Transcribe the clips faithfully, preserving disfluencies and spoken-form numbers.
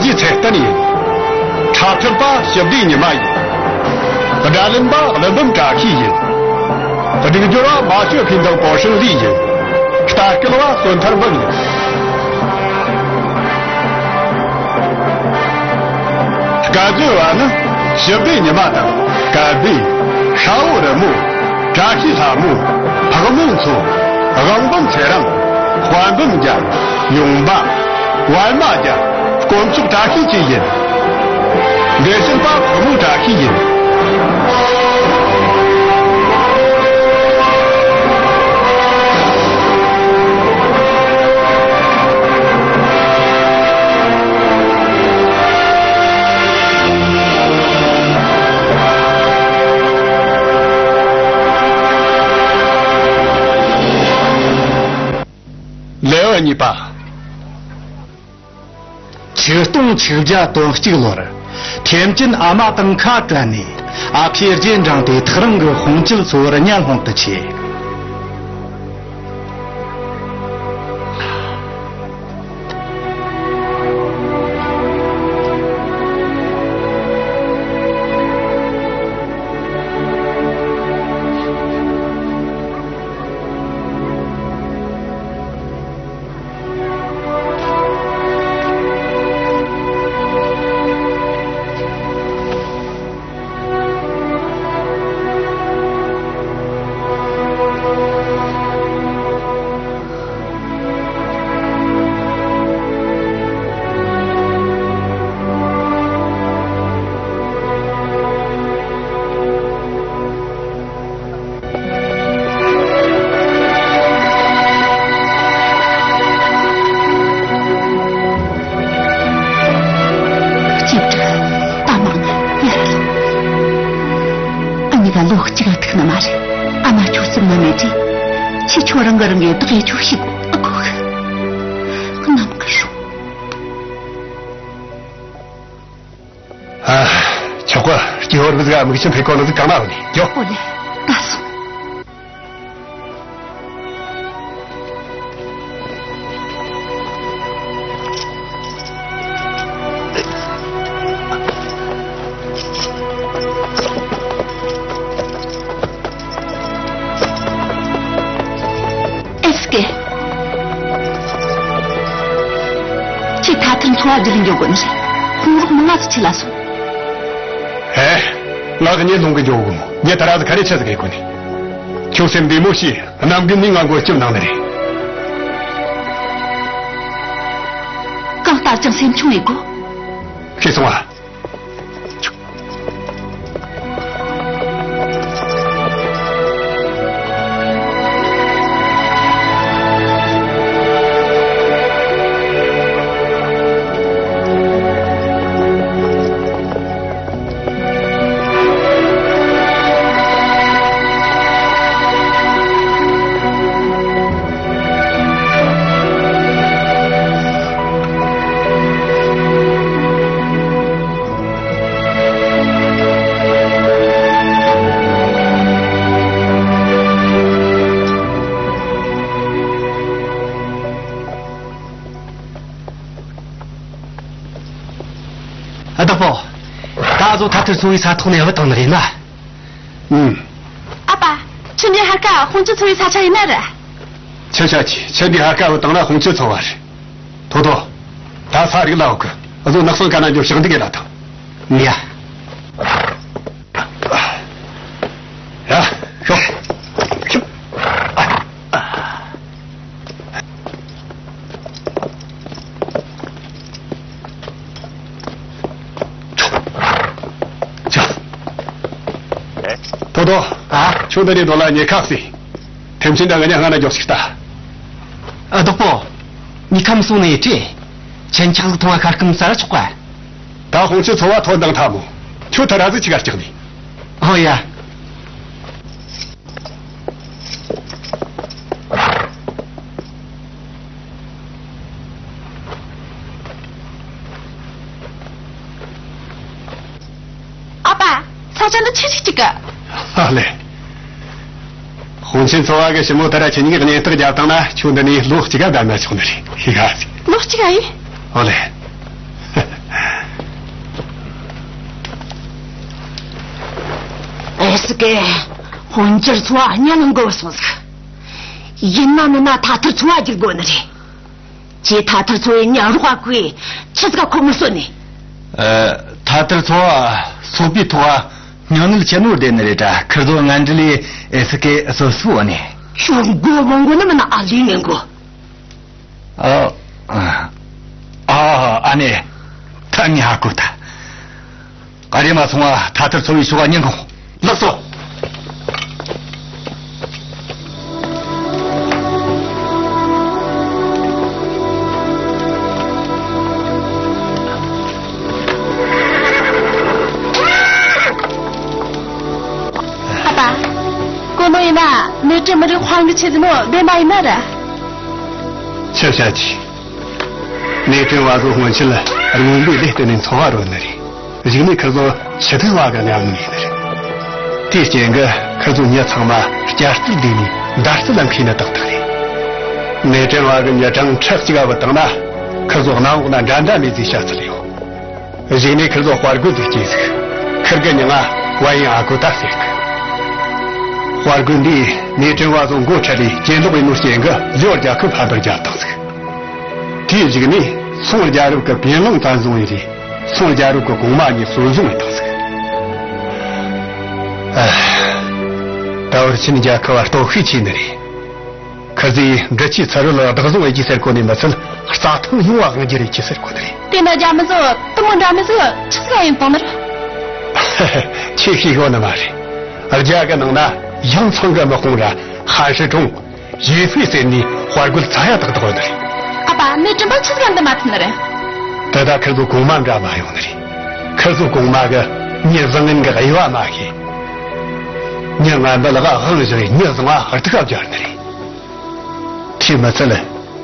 ཀྱི་ཚེ་བརྟན་ཡིན། འཁྲབ་ཁྲིད་པ་ཞི་བདེ་ཉི་མ་ཡིན། སྒྲ་ལེན་པ་ཀླུ་འབུམ་བཀྲ་ཤིས་ཡིན། སྒྲིག་སྦྱོར་བ་མ་ཤོད་ཕིན་དང་པོ་ཧྲིན་ལི་ཡིན། ལྟ་སྐུལ་བ་བསོད་ཐར་འབུམ་ཡིན། སྐད་བརྗོད་པ་ནི་ཞི་བདེ་ཉི་མ་དང་སྐལ་ལྡན་ཤ་བོ་རི་མོ། བཀྲ་ཤིས་ལྷ་མོ། ཕག་མོ་མཚོ། དབང་འབུམ་ཚེ་རིང་། དཔལ་འབུམ་རྒྱལ། ཡུམ་པ། པད་མ་རྒྱལ། དཀོན་མཆོག་བཀྲ་ཤིས་བཅས་ཡིན། འགྲེལ་བཤད་པ་ཕག་མོ་བཀྲ་ཤིས་ཡིན། ལེའུ་གཉིས་པ། ཆིག་སྟོང་ཆིག་བརྒྱ་དོན་གཅིག་ལོར་ཐེམ་ཅིན་ཨ་མ་དང་ཁ་བྲལ་ནས་ཨ་ཕའི་རྗེས་འབྲངས་ཏེ་ཐག་རིང་གི་ཧོང་ཆུལ་ཚོ་བར་གཉའ་སློང་དུ་ཆས། གཅེས་ཕྲུག་ད་མང་ན་ཡར་ལོངས། ཨ་མྱེས་ཀ་ལོ་གཅིག་ག་ཐུག་ནི་མ་རེད། ཨ་མ་ཁྱོད་སེམས་ན་མེད་དྲིས། ཁྱེད་ཁྱོད་རང་གི་རང་གི་བདག་ཡེ་ཁྱོད་ཤི་གོ་ཨ་གོ་གི། གནམ་གི་སྲུང་། ཨ། ཆོག་གི། སྐྱེ་བོ་རིགས་ཟིག་མིག་ཆུ་འཕེན་གོ་ནི་ཟིག་གང་ན་འོ་ནི་འགྱོ། ཨོ་ལེ། ད་སོང་། ཨེ་སྐད། ཁྱེད་ཐ་ཐར་འཚོ་བ་བརྒྱུད་ལས་འགྱོ་དགོས་ནི་རེད། ཁོང་རོགས་མི་ང་ཚོ་ཁྲིད་ལ་སོང་། ཨེ། ང་གཉིད་ལོང་གི་འགྱོ་གི་མོ། ངས་ད་ར་ཟི་ཁ་རེ་ཆེ་ཟིག་གི་གོ་ནི། ཁྱོད་སེམས་བདེ་མོ་བྱོས། གནམ་གི་ནི་ང་མགོ་སྐྱིབ་གནང་ནི་རེད། གང་ལྟར་ཀྱང་སེམས་ཆུང་ཡེ་དགོས། ཤེས་སོང་ཨ། ཨ། བདག་པོ། ད་གཟོད་ཐ་ཐར་ཚོ་བའི་ས་ཐོག་ནས་བུད་བཏང་ནི་རེད་ན། ཨུམ། ཨ་ཕ། ཁྱོད་འདི་ཧར་ཀ་ཧོང་ཆུ་ཚོ་བའི་ས་ཆ་ཡིན་ན་ར། ཁྱོད་ཤ་ཆི། ཁྱོད་འདི་ཧར་ཀ་བུད་བཏང་ན་ཧོང་ཆུ་ཚོ་བ་རེད། ཐོ་ཐོ། ད་ས་རིག་ལ་འོ་གི། ཨ་ཟོ་ནགས་སང་ཀ་ན་འགྱོ་ཞག་འདི་གེ་ལ་ཐང་། ཡ། ཡ། ཤོག་ཤོག་ཐོ་ཐོ། ཨ། ཁྱོད་འདི་ནས་རྡོ་ལ་ཉེ་ཁག་སི། ཐེམ་ཆེན་འདྲ་གི་ཉ་ང་ན་འཇོག་ཞིག་ལྟ། ཨ། བདག་པོ། མྱི་ཁམས་སོང་ནས་ཡི་ཁྲི། ཆེན་ཆག་ཟིག་ཐོང་བ་ཁ་སྐུམ་ས་ར་ཆོག་ག། ད་ཧོང་ཆུ་ཚོ་བ་ཐོ་འདང་ཐ་མོ། ཁྱོད་ཐ་ར་ཟིག་ཆི་ག་སྐྱག་ནི། ཨོ་ཡ། ཨ་ཕ། ས་ཆ་འདི་ཆི་ཞིག་ཅིག་གི། ཨ་ལེ། ཧོང་ཆེན་ཚོ་བ་གི་ཞི་མོ་ད་ར་ཁྱེད་གཉིས་ཀྱི་གཉེན་རྟགས་རྒྱབ་བཏང་ན་ཁྱོད་འདི་ནས་ལོ་གཅིག་ག་བསྡད་ན་ཆོག་ནི་རེད། ཤི་ག་ཟིག་ལོ་གཅིག་ག་ཡིན། ཨོ་ལེ། ཨེ་སི་ཀེ། ཧོན་ཅིར་ཚོ་བ་གཉིད་ལམ་འགོར་སོང་ཟིག་ཡིན་ན་མིན་ན་ཐ་ཐར་ཚོ་བ་བརྒྱུད་དགོས་ནི་རེད། ཁྱེད་ཐ་ཐར་ཚོ་བའི་ཉ་རོགས་པ་ཁོས་ཆི་ཟིག་ཁོ་མི་གསོད་ནི། ཨ། ཐ་ཐར་ཚོ་བ་སོག་པོའི་ཐོག་སྨྱོ་ནད་ཆེན་མོ་བསྡད་ནི་རེད་དྲ། ཁིར་ཚོ་ངན་འདྲི་ལས་ཨེ་སི་ཀེ་གསོད་སུ་བ་ནི། ཤོག་མགོ་མང་གོ་ནི་མིན་ན་ཨ་ལི་ངན་གོ། ཨ། ཨ། ཨ་ནེ། ཐ་ནི་ཧ་གོ་ད། ཨ་རེ་མ་སོང་བ་ཐ་ཐར་ཚོ་བའི་ཤོག་ག་ཉན་གོ། ལགས་སོ། ཨ་ཕ། གོ་ནོ་ཡིན་ན་ནེ་ཀྲེན་མི་རིགས་དཔའ་རྒོད་ཆེ་ཟིག་ནོ་བདེན་པ་ཡིན་ན་ར། ཆི་བཤད་ཀྱི། ནེ་ཀྲེན་བ་ཚོ་སྔོན་ཆད་རྔོན་པའི་ལས་བརྟེན་ནས་འཚོ་བ་རོལ་ནི་རེད། གཞུག་ནས་ཁིར་ཚོ་ཕྱི་ཐོན་བ་གི་མཉམ་ནས་ཡིན་ནི་རེད། དེའི་རྐྱེན་གྱིས་ཁིར་ཚོ་མྱི་ཚང་མ་སྐྱ་རྩལ་ལྡན་ནས་མདའ་རྩལ་ལ་མཁས་ནི་ཏག་ཏག་རེད། ནེ་ཀྲེན་བ་གི་མྱི་གྲངས་ཁྲི་གཅིག་ག་བུད་བཏང་ན། ཁིར་ཚོ་གནམ་འོག་ན་འགྲན་ཟླ་མེད་ཟེར་བཤད་ཚུལ་ཡོད། གཞུག་ནས་ཁིར་ཚོ་དཔའ་རྒོད་ཟིག་སྐྱེས་ཟིག་ཁིར་གི་མྱིང་ང་བ་ཡིན་ཨ་ཁུ་ད་ཟེར་གི། དཔའ་རྒོད་འདིས་ནེ་ཀྲེན་བ་ཚོ་མགོ་ཁྲིད་ལས་གྱེན་ལོག་ཡིན་ནོ་རྐྱེན་གྱིས་ལིའོ་རྒྱལ་ཁབ་ཕམ་པར་རྒྱབ་བཏང་ཟིག་དེའི་གཞུག་ནས་སུང་རྒྱལ་རབས་ཀྱི་པེ་ལང་བཙན་བཟུང་བས་རེད། སུང་རྒྱལ་རབས་ཀྱི་གོང་མ་གཉིས་གསོན་བཟུང་བས་བཏང་ཟིག་ཨ། ད་བར་ཆིན་རྒྱལ་ཁབ་བ་སྟོབས་ཤུགས་ཆེ་ནི་རེད། ཁིར་ཚོས་འབྲི་ཆུའི་ཚུར་རོལ་བདག་བཟུང་བྱེད་རྒྱུ་ཟེར་གོ་ནི་མི་ཚད། རྩྭ་ཐང་ཡོངས་བ་དབང་སྒྱུར་བྱེད་རྒྱུ་ཟེར་གོ་ནི་རེད། དེ་ན་རྒྱ་མི་ཚོ་དུ་མོ་འདྲ་མི་ཚོ་ཆི་ཟིག་ཡིན་བཏང་ནི་རེད། ཁྱེད་ཤེས་ཡོད་ནི་མ་རེད། རྒྱ་གི་ནང་ན་ཡང་ཚང་གི་དམག་དཔུང་ར་ཧན་ཧྲི་ཀྲུང་། ཡེ་ཧྥེ་ཟེར་ནི་དཔའ་རྒོད་ཚ་ཡ་ཏག་ཏག་ཡོད་ནི་རེད། ཨ་ཕ། ནེ་ཀྲེན་པ་ཆི་ཟིག་འདི་མ་ཐུབ་ནི་རེད། དེ་ད་ཁིར་ཚོ་གོང་མ་འདྲ་མ་ཡོང་ནི་རེད། ཁིར་ཚོ་གོང་མ་གི་མྱི་བཟང་ངན་གི་དབྱེ་བ་མ་ཤེས། མྱི་ངན་པ་ལག་དབང་བཞག་མྱི་བཟང་བ་ཧར་ཐུག་ག་སྦྱར་ནི་རེད། དེ་མི་ཚད་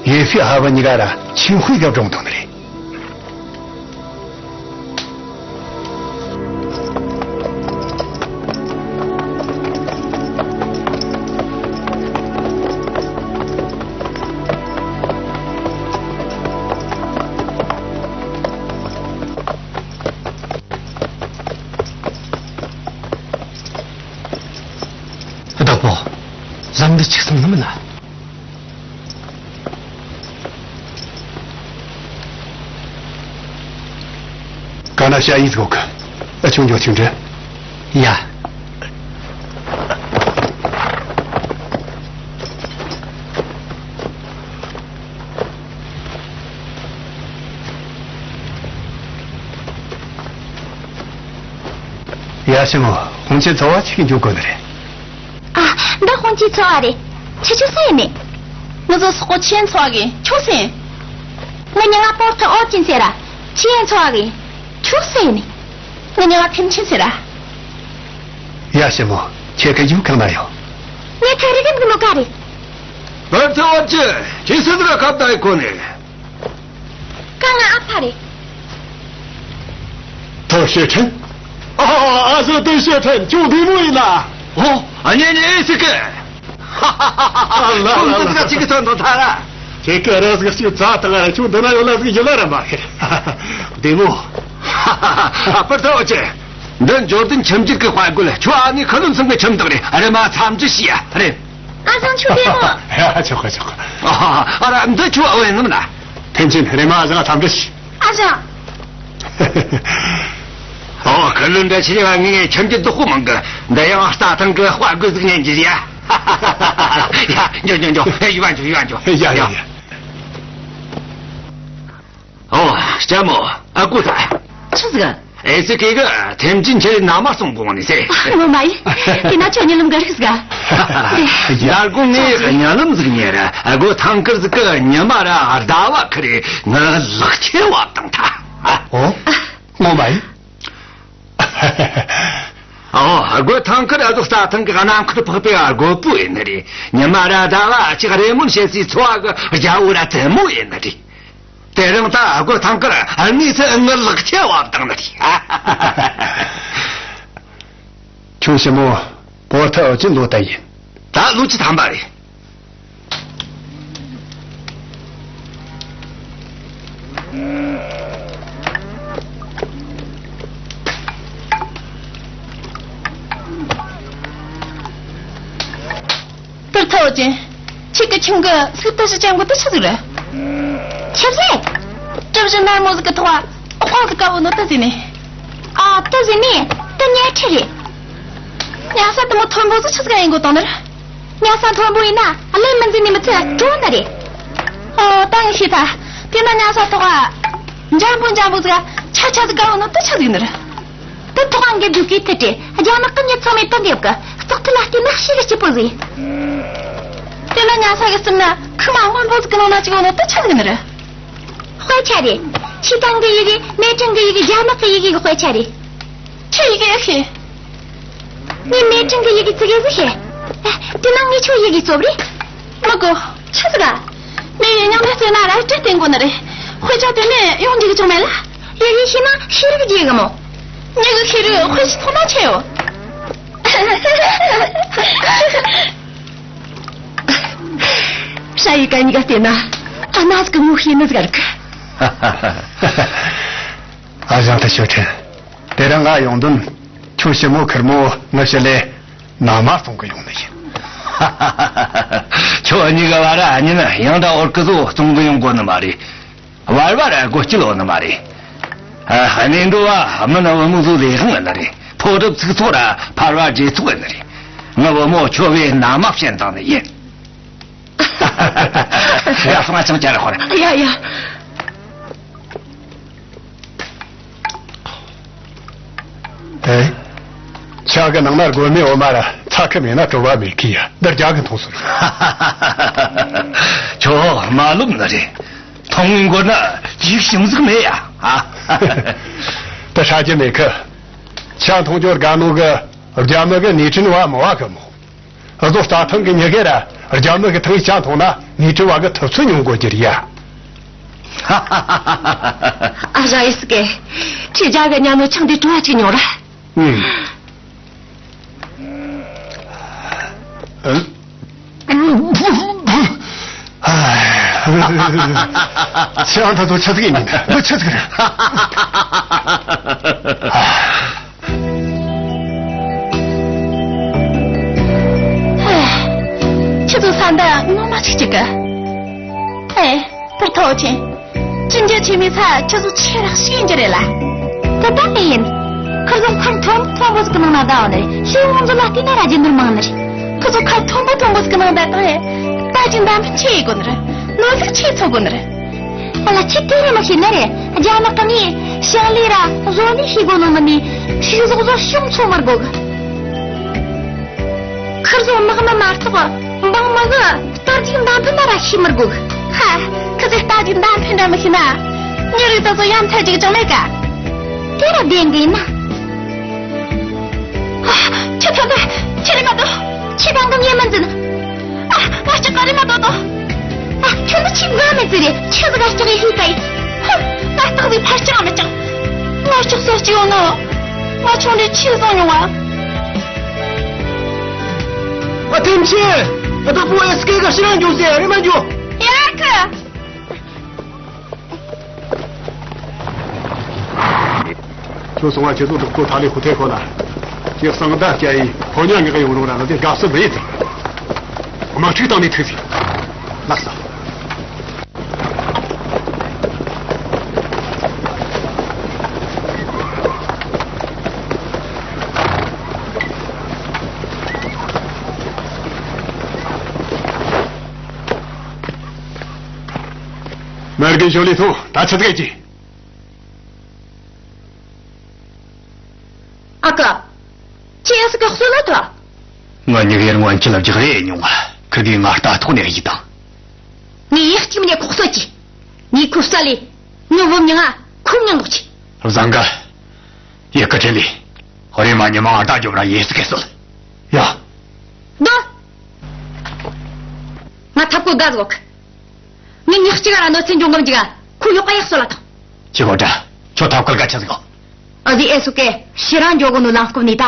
ཡེ་ཧྥེ་ཧ་བ་གཉིས་ཀ་ར་ཆིན་ཧུའེ་ག་བཀྲོངས་བཏང་ནི་རེད། བདག་པོ། ལམ་འདི་ཆིག་སུམ་ནི་མིན་ན། ག་ན་ཤ་ཡིས་གོ་གི། ཨ་ཆུང་འཇོག་ཆུང་འདྲ། ཡ། ཡ་ཞི་མོ། ཧོང་ཆེན་ཚོ་བ་ཆིག་འཇོག་གོ་ནི་རེད། ཨ། འདི་ཧོང་ཆེན་ཚོ་བ་རེད། ཁྱེད་ཆོ་སུ་ཡིན་ནི། ང་ཚོ་སོག་པོ་ཆི་ཡན་ཚོ་བ་གི། ཁྱོད་སུ་ཡིན། ངའི་མྱིང་ང་པོ་ཐི་ཨོ་ཅིན་ཟེར་ར། ཆི་ཡན་ཚོ་བ་གི། ཁྱོད་སུ་ཡིན་ནི། ངའི་མྱིང་ང་ཐེམ་ཆེན་ཟེར་ར། ཡ་ཞི་མོ། ཁྱེད་ཀྱི་ཡུལ་གང་ན་ཡོད། ངས་ཁ་རི་གི་འདུག་ནོ་ག་རེད། པོ་ཐི་ཨོ་ཅིན། ཁྱེད་སུ་ཟིག་ག་ཁ་བརྡ་ཡི་གོ་ནི། ཀ་ང་ཨ་ཕ་རེད། ཏོ་ཤེ་ཁྲེན། ཨ། ཨ་ཟོ་ཏོ་ཤེ་ཁྲེན། ཁྱོད་བདེ་མོ་ཡིན་ན། ཨོ། ཨ་ནེ་ནེ་ཨེ་སི་ཀེ། ཁྱོད་འདི་ཟིག་ཅིག་གི་ཚོད་འདོན་ཐལ་ར། ཁྱེད་ཀྱི་ར་ཟིག་ཅིག་རྩ་དང་ང་ཁྱོད་འདི་ན་ཡོད་ལ་ཟིག་ཡིན་ལ་ར་མ་ཁེར། བདེ་མོ། པོ་ཐི་ཨོ་ཅིན། འདི་འབྱོར་ལྡན་ཁྱིམ་རྒྱུད་ཀྱི་དཔའ་རྒོད། ཁྱོད་ཨ་ནེ་ཁུ་ལུན་ཚང་གི་ཁྱིམ་བདག་རེད། རེམ་མ་འཚམས་འདྲི་ཞུས་ཡ་རེད། ཨ་ཞང་ཁྱོད་བདེ་མོ། ཡ། ཆོག་གི་ཆོག་གི། ཨ་ར། འདི་ཁྱོད་ཨ་བའི་ནམ་ན། ཐེན་ཆེན། རེམ་མ་ཨ་ཞང་འཚམས་འདྲི་ཞུ། ཨ་ཞང་། ཨོ། ཁུ་ལུན་འདྲ་ཆེ་བ་ངའི་ཁྱིམ་གྱི་བདག་པོ་མང་གི། འདི་ཡང་རྩྭ་ཐང་གི་དཔའ་རྒོད་ཟིག་ཉན་གྱི་ཡ། ཡ། འགྱོ་འགྱོ་འགྱོ། ཡ། ཡུལ་བ་འགྱོ། ཡུལ་བ་འགྱོ། ཡ་ཡ་ཡ། ཨོ། ལྕམ་མོ། ཨ་ཁུ་ད། ཆི་ཟིག་ཨེ་སི་ཀེ་གི་ཐེམ་ཅིན་ཁྱེད་ནང་མ་སོང་གོང་ནས་ཟེར། ངོ་མ་ཡིན། དེ་ན་ཁྱོད་གཉིད་ལམ་ག་རིགས་ཟིག་ཨ། ཡར་གོང་ངས་གཉིད་ལམ་ཟིག་ཉལ་ར། ཨ། སྒོ་ཐང་དཀར་ཟིག་གི་ཉི་མ་ར་ཟླ་བ་ཁི་རེ་ངའི་ལག་ཁྱེར་བབས་བཏང་ཐལ། ཨོ། ངོ་མ་ཡིན། ཨོ། སྒོ་ཐང་དཀར་ཨ་ཟོ་རྩྭ་ཐང་གི་གནམ་ཁར་འཕགས་པའི་རྒོད་པོ་ཡིན་ནི་རེད། ཉི་མ་ར་ཟླ་བ་ཅིག་རེ་སྨོན་བྱེད་སའི་འཚོ་བ་གི་རྒྱལ་པོ་ར་བཙུན་མོ་ཡིན་ནི་རེད། དེ་རིང་ད་སྒོ་ཐང་དཀར་གནས་ཚུལ་ངའི་ལག་ཁྱེར་བབས་བཏང་ནི་རེད། ཁྱོད་ཞི་མོ། པོ་ཐི་ཨོ་ཅིན་ལོ་ད་ཡིན། ད་ལོ་བཅུ་ཐམ་པ་རེད། ཅན། ཁྱེད་ཀྱི་ཁྱིམ་གྱི་ལྷུག་རྟ་ཞིག་ཅན་གོ་དེ་ཆི་ཟིག་རེད། ཆི་ཟིག་གྲུ་བཞི་ནར་མོ་ཟིག་གི་ཐོག་ཨོ་ཟིག་དཀར་བོ་ནོ་དེ་ཟིག་ནི། ཨ་དེ་ཟིག་ནི་དེ་ཉལ་ཁྲི་རེད། ཉལ་ས་དེ་མོ་མཐོན་པོ་ཟིག་ཆི་ཟིག་ཡིན་གོ་དང་ནི་རེད། ཉལ་ས་མཐོན་པོ་ཡིན་ན་ཀླད་མི་འཛིན་ནི་མི་ཚེ་གྲོ་ནི་རེད། ཨོ་ད་ངས་ཤེས་ཐལ། དེ་ན་ཉལ་ས་ཐོག་ཨ་འཇམ་པོ་འཇམ་པོ་ཟིག་ཆ་ཆ་ཟིག་དཀར་བོ་ནོ་དེ་ཆི་ཟིག་ནི་རེད། དེ་ཐོག་ཨང་གི་རྒྱུག་གི་ཐུ་ཏྲེ་རྒྱ་ནག་གི་མྱི་ཚང་མས་དེ་འདེབས་གི་རྩག་ཐུ་ལ་བལྟས་ན་ཤི་གི་སྐྱིད་པོ་ཟིག་དེ་ལ་ཉལ་ས་གི་སེམས་ན་ཁུག་མ་སྔོན་པོ་ཟིག་གི་ནང་ན་ཅིག་ཡོད་ནོ་དེ་ཆི་ཟིག་ནི་རེད། དཔེ་ཆ་རེད། ཆི་ཏང་གི་ཡི་གེ་མེ་ཀྲང་གི་ཡི་གེ་རྒྱ་ནག་གི་ཡི་གེ་གི་དཔེ་ཆ་རེད། ཁྱོད་ཡི་གེ་ཨེ་ཤེས། ངས་མེ་ཀྲང་གི་ཡི་གེ་ཙི་གེ་ཟིག་ཤེས། ཨ་དེ་ན་ངས་ཁྱོད་ཡི་གེ་རྩོབ་རེད། མི་དགོས། ཆི་ཟིག་ག་མི་ཡི་མཉམ་དུ་བརྩེ་ན་ར་སྤྲད་བསྟན་དགོས་ནི་རེད། དཔེ་ཆ་དེ་ནས་ཡོང་འཇིག་ཅང་མེད་ལ། ཡི་གེ་ཤེས་ན་ཤེས་རིག་རྒྱས་གི་མོ། ངེད་གི་ཤེས་རིག་དཔེ་ཆ་ཐོག་ན་ཆེ་ཡོད། ཧྲ་ཡི་ག་གཉིས་ཀ་བལྟས་ན་ཨ་ན་ཟིག་གི་ངོ་ཤེས་ནི་ཟིག་རིག་ཨ་ཞང་ཐ་ཞོ་ཁྲེན། དེ་རིང་ང་ཡོང་དོན་ཁྱོད་ཞི་མོ་ཁེར་མོ་ངི་ཞི་ལེ་ན་མ་སྟོང་གི་ཡོང་ནི་ཡིན། ཁྱོད་གཉིས་ཀ་བ་ར་ཉིན་ཡང་ད་འོར་ཀི་ཟོ་སྟོང་གི་ཡོང་དགོས་ནི་མ་རེད། བར་བར་སྒོ་སྐྱིད་ཡོད་ནི་མ་རེད། ཨ་གནས་འགྲོ་བ་མི་ནི་བུ་མོ་ཚོ་ལས་དབང་ནི་རེད། ཕོ་གྲུབ་ཚིག་ཚོགས་ར་ཕར་བ་རྗེས་ཚོགས་ནི་རེད། ངི་བུ་མོ་ཁྱོད་བས་ན་མ་བཤད་བཏང་ནི་ཡིན། ཡ་སོང་ང་ཅང་ཅ་ར་ཧོ་ར། ཡ་ཡ། ཨེ། ཆ་གི་ནང་ན་སྒོ་མེ་འོ་མ་ར་ཚ་ཁི་མེད་ན་བྲོ་བ་མེད་ཁི་ཡ་འདི་རྒྱ་གི་མཐོང་ཟེར། ཁྱོད་མ་ལོབ་ནི་རེད། མཐོང་ངེ་འགོར་ན་ཡིག་ཞིམ་ཟིག་མེད་ཡ། ཨ། དེ་ཧྲ་རྒྱུ་མེད་ཁི། ཆ་མཐོང་རྒྱུར་དགའ་ནོ་གི་རྒྱ་མི་གི་ནི་ཁྲིན་བ་མི་བ་གི་མོ། བཟོ་རྩྭ་ཐང་གི་ཉི་གེ་ར་རྒྱ་མི་གི་ཐང་ཡིག་ཅང་མཐོང་ན་ནི་ཁྲི་བ་གི་ཐུབ་ཚོད་ཉུང་གོ་རྒྱུ་རེད་ཡ། ཨ་ཞང་ཡེ་སི་ཀེ། ཁྱེད་རྒྱ་གི་ཉ་ནོ་ཆང་དེ་བྲོ་བ་ཅིག་ཉོ་ར། ཨུམ། ཨ། ཁྱེད་ཨང་ད་ཚོ་ཆི་ཟིག་ཡིན་ནི་འདི་ཆི་ཟིག་རེད། ཁྱེད་ཚོ་ས་འདི་ངོ་མ་ཆིག་ཅིག་གི། ཨེ། དེར་ཐོག་ཆེན། ཅི་འཇལ་ཆེ་མི་ས་ཁྱེད་ཚོ་ཆེ་རག་ཤི་ཡིན་གྱི་རེད་ལ། ད་ད་ལེ་ཡིན། ཁར་ཟོང་ཁར་མཐོན་མཐོན་པོ་ཟིག་གི་ནང་ན་བསྡད་ཡོད་ནི་རེད། ཤེས་ངོ་ཚོ་ལ་བལྟས་ན་ར་རྒྱུ་ནོར་མང་ནི་རེད། ཁོ་ཚོ་ཁར་མཐོན་པོ་མཐོན་པོ་ཟིག་གི་ནང་བསྡད་དང་ཨེ། ད་ཅི་འདམ་ཕན་ཆེ་ཡི་དགོ་ནི་རེད། ནོར་ལུག་ཆེ་ཚོ་དགོ་ནི་རེད། ཨ་ལ་ཁྱེད་དེ་རེ་མ་ཤེས་ནི་རེད། རྒྱ་ནག་གི་མིས་ཞིང་ལས་ར་བཟོ་ལས་ཤེས་དགོ་ནོ་མིན་ནི་ཕྱུགས་ཟོག་བཟོ་ཤོང་ཚོ་མར་དགོ་གི། ཁིར་ཟོ་ནག་མི་མ་གཏོགས་འབངས་མི་གི་རྟ་རྒྱུག་མདའ་འཕེན་ན་ར་ཤེས་མི་དགོ་གི། ཧ། ཁི་ཚོས་རྟ་རྒྱུག་མདའ་འཕེན་ར་མི་ཤེས་ན། མྱི་རིགས་དེ་ཚོ་ཡ་མཚན་རྒྱུག་ཅང་མེད་ཀ། དེ་ར་བདེན་གི་ཡིན་ན། ཨ། ཁྱོད་ཐོན་ཐོན། ཁྱེད་རེ་མ་དོ། ཁྱེད་རང་གི་ངས་མི་འཛིན། ཨ། ང་ལྕགས་རེ་མ་དོ་དོ། ཨ། ཁྱོད་ནི་ཆིག་འགའ་མེད་ཟེར་རེད། ཁྱོད་ཟིག་ག་ལྕགས་ཡི་ཧི་ད་ཡི། ཧ། ང་སྟག་ཟིག་ཕར་ལྕགས་མི་ལྕགས། ང་ལྕགས་ཟ་སྐྱིད་ཡོང་ནོ། ང་ཆུང་འདྲེ་ཆི་བཟང་མྱོང་བ། ཨ་ཐེམ་ཆེ། ཨ་ད་པོ་ཨེ་སི་ཀེ་ག་ཤི་རང་འཇུག་ཟེར་རེ་མ་འཇུག་ཡ་ཁི། ཁྱོད་སོང་བ་ཁྱེད་ཚོ་བདག་པོ་ཐ་ལི་ཧུ་ཐེ་ཁོ་ན། ཁྱེད་གསང་བདག་སྐྱ་ཡི་ཕོ་ཉ་ངེས་ཡོང་རུང་ར་ང་དེ་དགའ་བསུ་མི་ཡེད་དོ། དམག་འཁྲུག་བཏང་ནས་ཐུག་ཟིན། ལགས་སོ། མ་རྒན་ཞོ་ལི་ཐུང་ད་ཆི་ཟིག་གི། ཨ་ཁུ། ཁྱེད་ཡ་སི་ཀ་གསོད་ལ་ཐོ། ང་གཉིས་ཀའི་སྔོན་ཆད་ལ་རྒྱག་རེས་ཡོང་བ་ཁི་གིས་ང་ལྟ་ཐོག་ནས་ཡིད་དང་། ངས་ཡག་གཅིག་མིན་ནས་ཁོག་གསོད་ཀྱི། ངས་ཁོ་བསད་ལས། ངའི་བུ་མྱི་ང་ཁོ་མྱི་འགོག་ཅི། བཟང་ག་ཡི་ཀ་ཁྲེ་ལི། རེ་མ་ཉི་མ་ང་ལྟ་རྒྱོབ་ར་ཡེ་སི་ཀེ་སོད། ཡ། དོ། ང་ཐབ་ཀོ་དགའ་ཟོག་ངས་ཉག་གཅིག་ར་གནོད་འཚེ་འབྱུང་གམ་ཅིག་ཁོ་ཡོག་ག་ཡག་སོ་ལ་ཐོང་། ཅི་གོ་དྲ། ཁྱོད་ཐབ་ཀར་ག་ཆ་ཟིག་གོ། ཨ་ཟི་ཨེ་སུ་ཀེ་ཤི་རང་འཇོག་གོ་ནོ་ལང་སྐུབ་ནི་ད།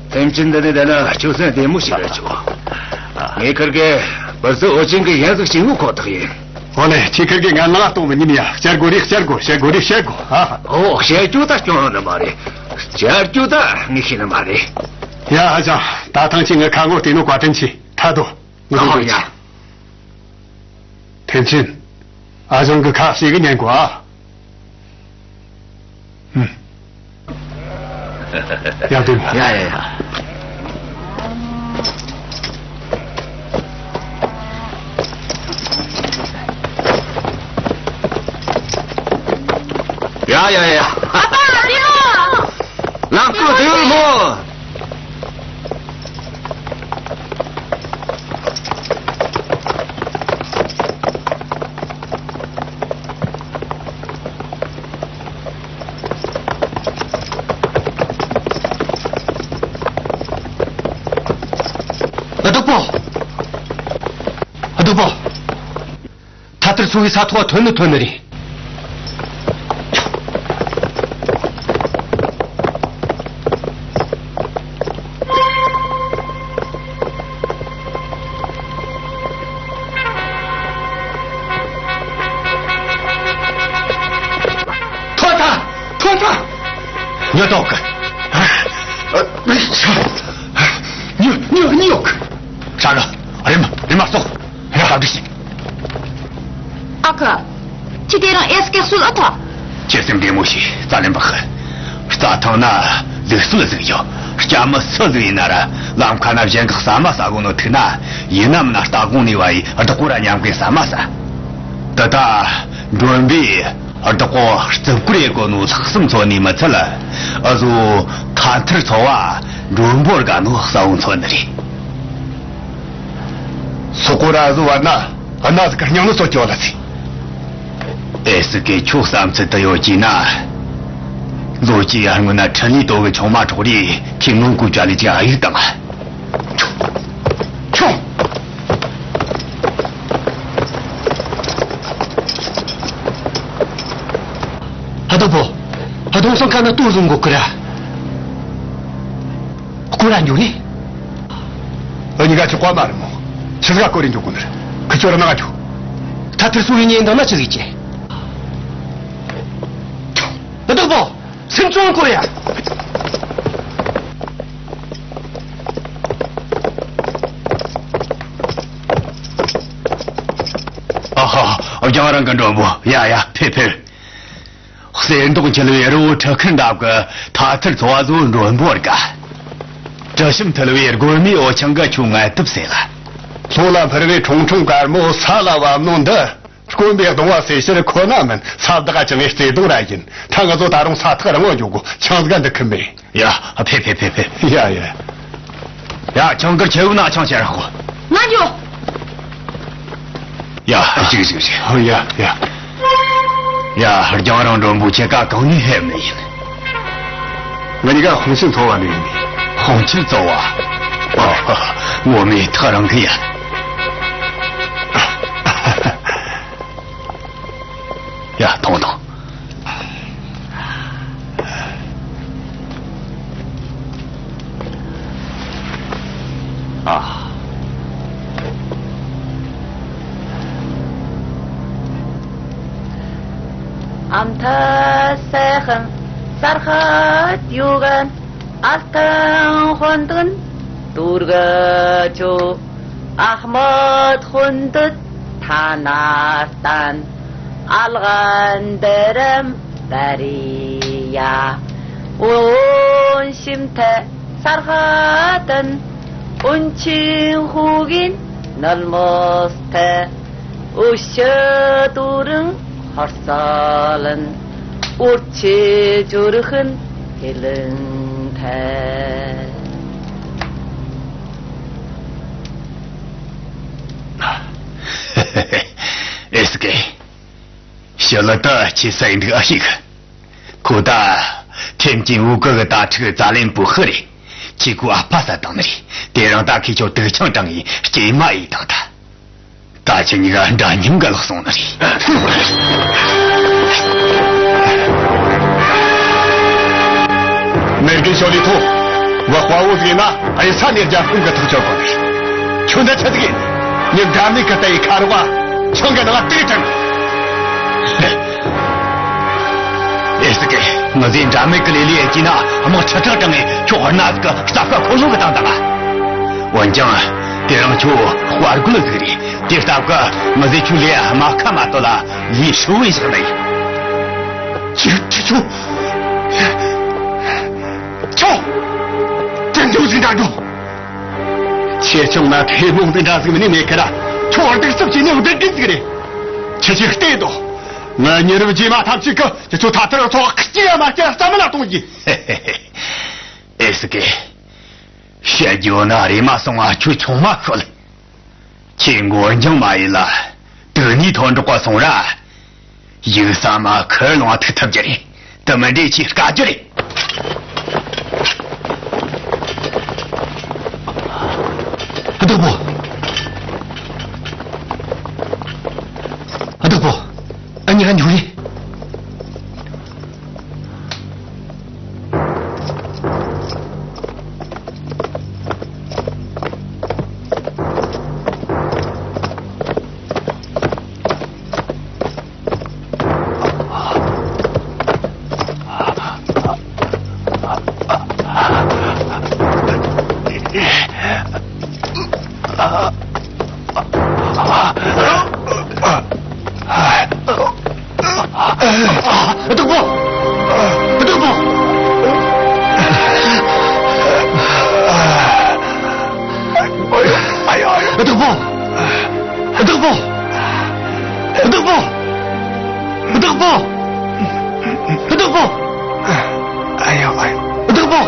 ཐེམ་ཆེན་འདི་ནི་ད་ན་ཆུ་སྲིན་བདེ་མོ་ཞིག་རེད་ཆོག་ངས་ཁིར་གེ་བུ་ཚོ་འོ་ཆེན་གི་ཡན་ཟིག་ཞིག་ངུ་ཁོ་ཐག་ཡིན། འོ་ནས་ཁྱེད་ཁིར་གེ་ང་ལང་གཏོང་མི་ཉིན་ཡ་བཤད་དགོ་རེ་བཤད་དགོ་བཤད་དགོ་རེ་བཤད་དགོ་ཨ། ཨོ་བཤད་རྒྱུ་ད་སྐྱོན་ཡོད་ནི་མ་རེད། བཅར་རྒྱུ་ད་ངས་ཤེས་ནི་མ་རེད། ཡ། ཨ་ཅག་ད་ཐེངས་ཁྱེད་ངའི་ཁ་ངོ་བལྟས་ནོ་བཀའ་དྲིན་ཆེ། ཐ་དོ། ངུ་ཨོ་དོ་ཡ། ཆེ། ཐེན་ཆིན། ཨ་ཞང་གི་ཁ་ཞེ་གི་ཉན་གོ་ཨ། ཡག་དེ། ཡ་ཡ་ཡ། ཡ་ཡ་ཡ། ཨ་ཕ་བདེ་མོ། ལགས་སོ་བདེ་མོ། ཨ། སྡུག་པོ། ཨ། སྡུག་པོ། ཐ་ཐར་ཚོ་བའི་ས་ཐོག་ཐོན་ནི་ཐོན་ནི་རེད། ཐོན་ཐལ། ཐོན་ཐལ། ཉོ་ཐོག་གི། ཉོ་ཉོ་ཉོ་གི། ཧྲ་ར། རེམ་མ་རེམ་མ་སོང་། ཧ་འགྲིག་ཤིག་ཨ་ཁུ། ཁྱི་དེ་རང་ཨེ་སི་ཀེ་སུ་ལ་ཐོ། ཁྱེད་སེམས་བདེ་མོ་ཞིག་རྩ་ལེན་པ་ཧི། རྩྭ་ཐང་ན་ལུགས་སྲོལ་ཟིག་ཡོད། སྐྱ་མི་སུ་ཟིག་ཡིན་ན་ར་ལམ་ཁ་ན་གཞན་གི་ཟ་མ་ཟ་གོ་ནོ་ཐུག་ན། ཡིན་ན་མིན་ན་སྟ་གོང་ནས་བ་ཡི་བདག་པོ་ར་མཉམ་གི་ཟ་མ་ཟ། ད་ལྟ་མགྲོན་པོས་བདག་པོ་རྩིབ་སྐོར་ཡེ་གོ་ནོ་ལྷག་བསམ་ཚོ་ནི་མི་ཚད་ལ། ཨ་ཟོ་ཐ་ཐར་ཚོ་བ་མགྲོན་པོར་དགའ་ནོ་ས་བོ་ཚོ་ནི་རེད། སོག་པོ་ར་བཟོ་བ་ན་གནའ་ཟིག་གི་སྙིང་ནི་སོ་སྐྱོ་ལ་ཚེ། ཨེ་སི་ཀེ་ཁྱོད་བསམ་ཚུལ་དུ་ཡོད་ཀྱི་ན། ལོ་གཅིག་ཡར་སྔོན་ན་ཁྲི་ལི་ཏོ་གི་ཆུང་མ་གྲོགས་རེ་ཁྱི་ངོ་ཀུ་ཅ་ལི་ཅི་ཨ་ཡིག་དང་། ཁྱོད། ཧ་ཏོ་པོ། ཧ་ཏོང་སང་ཁ་ན་ཏུ་བཟུང་གོ་ཀི་ར། སྐོར་ར་འགྱོ་ནི། ཨ་ནི་ག་ཆི་ཀོ་མ་རེད་མོ། ཆི་ཟིག་ག་སྐོར་རིན་འགྱོ་གོ་ནི་རེད། ཁི་ཆོ་ར་ན་ག་འགྱོ། ཐ་ཐར་སུ་ཡིན་ཡིན་དང་ན་ཆི་ཟིག་ཅེ། ཨ་ཏོ་པོ། སེམས་ཆུང་ཀོ་ཡ། ཨ་ཧ། རྒྱང་རིང་གི་མགྲོན་པོ། ཡ་ཡ། ཕེབས་ཕེབས། གསེར་མདོག་འཁྱིལ་བའི་རི་བོ་ཁྲི་ཁར་འདབས་ཀྱི་ཐ་ཐར་ཚོ་བ་ཚོ་མགྲོན་པོར་དགའ། དྲི་ཞིམ་འཐུལ་བའི་སྒོར་མོའི་འོ་ཆང་གིས་ཁྱོད་ངལ་དུབ་སེལ་ལ། ལྷོ་ལ་འཕུར་བའི་ཁྲུང་ཁྲུང་དཀར་མོ་ས་ལ་བབས་ནོ་འདི། སྐོམ་པའི་གདུང་བ་སེལ་ཕྱིར་ཁོ་ན་མིན། ས་བདག་ག་ཅང་ངས་བརྩེ་དུང་ར་ཡིན། ད་ང་ཚོ་ད་རུང་ས་ཐག་རིང་བ་འགྱོ་དགོ། ཆང་ཟིག་ག་འདུག་གི་མེད། ཡ། ཕེབས་ཕེབས་ཕེབས་ཕེབས། ཡ་ཡ། ཡ། ཆང་ཁར་ཁྱེའུ་ན་ཆང་ཁྱེར་ར་གོ། ང་འགྱོ། ཡ། ཅིག་ཅིག་ཅིག་ཨོ་ཡ་ཡ། ཡ། རྒྱང་རིང་མགྲོན་པོ་ཁྱེད་ཀ་གང་ནས་ཕེབས་ནི་ཡིན། ང་གཉིས་ཀ་ཧོང་ཆིན་ཚོ་བ་ནས་ཡིན། ཧོང་ཆིན་ཚོ་བ། ཨོ། ངོ་མའི་ཐག་རིང་གི་ཡ། ཡ། ཐོང་ཐོང་། ཨ། ཨམ་ཐ་སེ་ཧན་སར་ཧ་ཏུ་གན་ཨལ་ཐན་ཧོན་དུན་དུར་ག་ཅོ། ཨ་མད་ཧུན་དུད་ཐ་ན་སྟན་ཨལ་གན་དི་རམ་དི་རི་ཡ། ཨོན་ཤིམ་ཐེ་སར་ཧ་ཏན་ཨོན་ཆིན་ཧུ་གིན་ནལ་མོ་སྟེ། ཨུ་ཤ་ཏུ་རིང་ཧར་ས་ལན་ཨུར་ཆེ་ཇུ་རི་ཧིན་ཧི་ལིན་ཐེ། ཨེ་སི་ཀེ། ཞི་ལི་ཏི་ཁྱེད་སའི་འདུག་ཨ་ཤིག་ཁོ་ད་ཐེམ་ཅིན་འུ་ཀི་གི་དྭ་ཕྲུག་རྩ་ལེན་པུ་ཧི་རེད། ཁྱེད་ཁོའི་ཨ་ཕ་ས་དང་ནི་རེད། དེ་རིང་ད་ཁོས་ཁྱོད་དུག་ཆང་དྲངས་ཡིན་སྐྱེས་མ་ཡིན་དང་ད། ད་ཁྱེད་གཉིས་ཀ་འདྲ་མཉམ་གི་ལག་སོང་ནི་རེད། མེར་གི་ཞོ་ལི་ཐོ། བ་དཔའ་བོ་ཟིག་ཡིན་ན་ཨེ་ས་ནས་རྒྱབ་ཁུངས་གི་ཐག་གཅོད་དགོས་ནི་རེད། ཁྱོད་འདྲ་ཆི་ཟིག་ཡིན། ངས་འདྲ་མི་གི་ལྟ་ཡི་ཁ་རོག་ཆང་གི་ནང་ལ་དུག་དྲངས། ཨེ་སི་ཀེ། ངི་ཟིག་འདྲ་མེད་གི་ལས་ལས་ཡེ་ཀྱིན་ན་དམག་ཁྲི་ཁྲག་དྲངས་ནས་ཁྱོད་གནའ་ཟིག་གི་རྩ་ཁ་ཁོ་ལོ་གི་བཏང་དང་ང་། འོན་ཀྱང་། དེ་རིང་ཁྱོད་དཔའ་རྒོད་ཟིག་རེད། དེ་སྟབས་གི་ངི་ཟིག་ཁྱོད་ལས་དམའ་ཁ་མ་གཏོགས་ལ་ལས་ཧྲིལ་བོ་བཞག་ནི་ཡིན། ཁྱོད་ཁྱོད་ཁྱོད། ཁྱོད། དྲན་འཇོག་ཟིག་འདྲ་འགྲོ། ཆེ་ཆུང་ན་ཐེ་མོང་འདི་འདྲ་ཟིག་མིན་ནི་མེད་ཁ་ར། ཁྱོད་བར་སྡུག་རྩུབ་ཀྱི་ནི་བདུད་རྒན་ཟིག་རེད། ཁྱེད་ཀྱིས་བལྟས་དོ། ང་མྱི་རབས་རྗེས་མ་ཐམས་ཅད་ཀྱིས་ཁྱེད་ཚོ་ཐ་ཐར་ཚོ་བ་སྐྱེ་ཡ་མ་སྐྱེ་རྩ་མེད་ལ་གཏོང་རྒྱུ། ཨེ་སི་ཀེ། བཤད་རྒྱུ་ན་རེ་མ་སོང་བ་ཁྱོད་ཆུང་མ་ཤོད། ཁྱེད་མགོ་འགྱང་མ་ཡིན་ལ། དུག་ནི་ཐོན་འགྲོ་ག་སོང་ར། ཡུག་ས་མ་ཁུར་ལོང་ཐུག་ཐུབ་རྒྱུ་རེད། དུ་མི་འདྲེ་ཆེ་དཀའ་རྒྱུ་རེད། བདག་པོ། བདག་པོ། ཨ་ཉི་ཧ་འཇུ་རེད། བདག་པོ། བདག་པོ། བདག་པོ། བདག་པོ། བདག་པོ། བདག་པོ། བདག་པོ། ཨ་ཡོ་ཨ་ཡོ། བདག་པོ།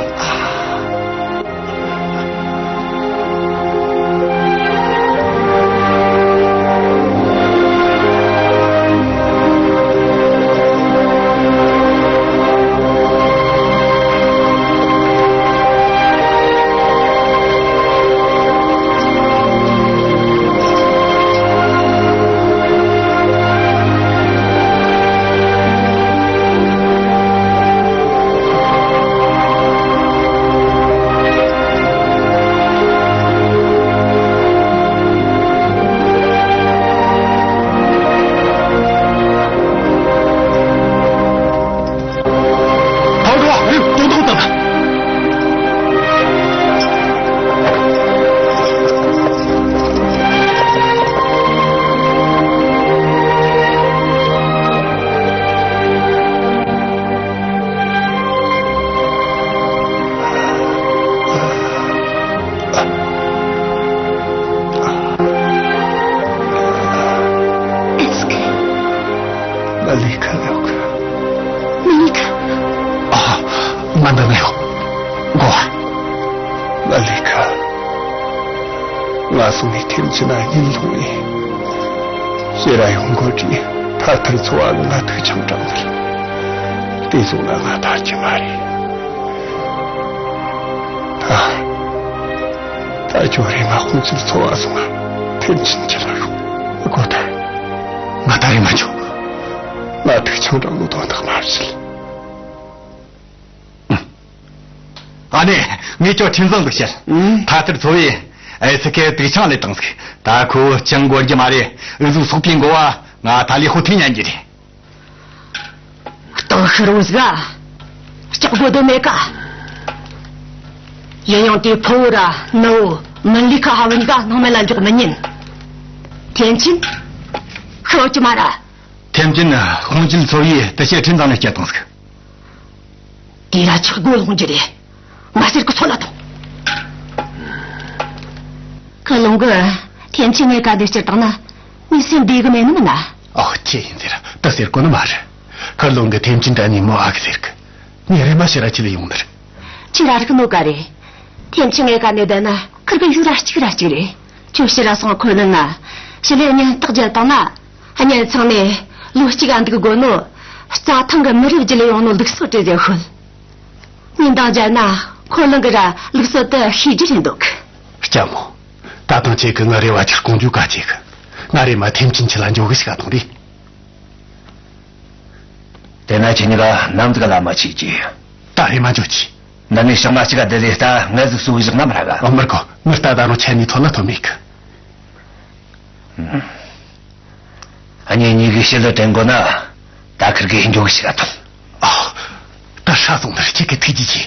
ཕར་འགྲོ་བ་རེད། དོན་དག་ལྟ། ཨེ་སི་ཀེ། མ་ལི་ཁ་ལོག་མ་ལི་ཁ། ཨ། ང་འདི་ན་ཡོད། འགོ་བ། མ་ལི་ཁ། ང་སོང་ནས་ཐེམ་ཆེན་ན་ཡིན་ལུང་ཡིན། ཕྱིར་ར་ཡོང་དགོས་དུས་ཐ་ཐར་ཚོ་བ་ལ་ང་ཐུག་ཆང་དྲངས་ཟེར། དེ་སོང་ན་ང་ཐར་གྱི་མ་རེད། ད། ད་ཁྱོད་རེ་མ་ཁོང་ཚོའི་འཚོ་བ་བཟུང་ང་ཐེམ་ཆེན་ཁྱེད་ལ་རོགས་དགོས་ད། ང་ད་རེ་མ་འཇོག་ང་ཐུག་ཆང་དྲངས་ནོ་དོན་དག་མ་རེད། ཨ་ནེ། ངས་ཁྱོད་ཁྲིམས་བཟང་འདུག་བཤད། ཨང་། ཐ་ཐར་ཚོ་བས་ཨེ་སི་ཀེ་དུག་ཆང་ལས་བཏང་ཟིག་ད་ཁོ་ཅང་འགོར་རྒྱུ་མ་རེད། འུ་ཟོའི་སོག་པོའི་འགོ་བ་ང་ད་ལས་ཧོ་ཐིང་ཉན་གྱི་རེད། གཏོང་ཤི་རུང་ཟིག་ཨ། སྐྲག་དགོས་དོན་མེད་ཀ། ཡིན་ཡང་དེའི་ཕུ་བོ་ར་ནུ་བོ་མིན་ལི་ཁ་ཧ་བན་ག་སྣང་མེད་ལ་འཇོག་མི་ཉན། ཐེན་ཆིན། ཤོད་ཀྱི་མ་ར། ཐེན་ཆིན་ཧོང་ཅིན་ཚོ་བའི་དུ་ཤེ་ཁྲིན་ཚང་ནས་སྐྱེལ་བཏང་ཟིག་དེ་ར་ཆག་སྒོ་ལོག་འགྱུར་རེད། ང་ཟེར་གི་ཚོ་ལ་དང་། ཁ་ལོང་གི་ཐེན་ཆིན་ངའི་ཀ་དེ་སྤྱིར་བཏང་ན་མི་སེམས་བདེ་གི་མེད་ནི་མིན་ན། ཨོ་ཁྱེད་ཡིན་ཟེར་ད་ཟེར་གོ་ནི་མ་རེད། ཁ་ལོང་གི་ཐེན་ཆིན་ད་ནི་མོ་ཨ་གི་ཟེར་གི་ངས་རེ་མ་ཤི་ར་ཁྱི་ལ་ཡོང་ནི་རེད། ཁྱི་ར་རིག་ནོ་ག་རེད། ཐེན་ཆིན་ངའི་ཀ་ནས་བསྡད་ན་ཁིར་གི་ཡུ་ར་གཅིག་ར་གཅིག་རེད། ཁྱོད་ཕྱི་ར་སོང་ཁོ་ལ་ན་ཞི་ལས་གཉེན་རྟགས་བརྒྱབ་བཏང་ན། གཉེན་ཚང་ནས་ལོ་གཅིག་ཨ་འདུག་དགོས་ནོ། རྩྭ་ཐང་གི་མི་རབས་བརྒྱུད་ལས་ཡོང་ནོ་ལུགས་སྲོལ་བྲིས་ཟེར་ཤོད། ཉིན་དང་མཇལ་ན་ཁོ་ལང་གི་ར་ལུགས་སྲོལ་དུ་ཤེས་རྒྱུ་རེད་འདུག་ལྕམ་མོ། ད་ཐང་ཁྱེད་ཀྱི་ང་རེ་བ་ཆེར་སྐོང་རྒྱུ་ག་ཅིག་ང་རེ་མ་ཐེམ་ཆེན་ཁྱི་ལ་འཇོག་གི་ཞིག་ག་ཐོང་རེད། དེ་ན་ཁྱེད་གཉིས་ཀ་ནམ་ཟིག་ལ་མ་ཆིག་ཅིག་ད་རེ་མ་འཇོག་ཅིག་འདི་ནས་ཞག་མ་གཅིག་ག་བསྡད་ལས་ད་ངལ་ཟིག་གསོ་བཞག་ན་མ་ར་ག་ཨ་མར་གོ་ངར་ད་ད་རུང་ཆད་ནས་ཐོན་ན་ཐོན་མེད་གི་ཨ་ནི་གཉིས་ཀྱི་ཞི་ལི་དྲན་དགོས་ན་ད་ཁིར་གི་འཇོག་གི་ཞིག་ག་ཐོང་། ཨ། ད་སོང་ནས་ཁྱེད་ཀྱི་ཐུགས་རྗེ་ཆེ།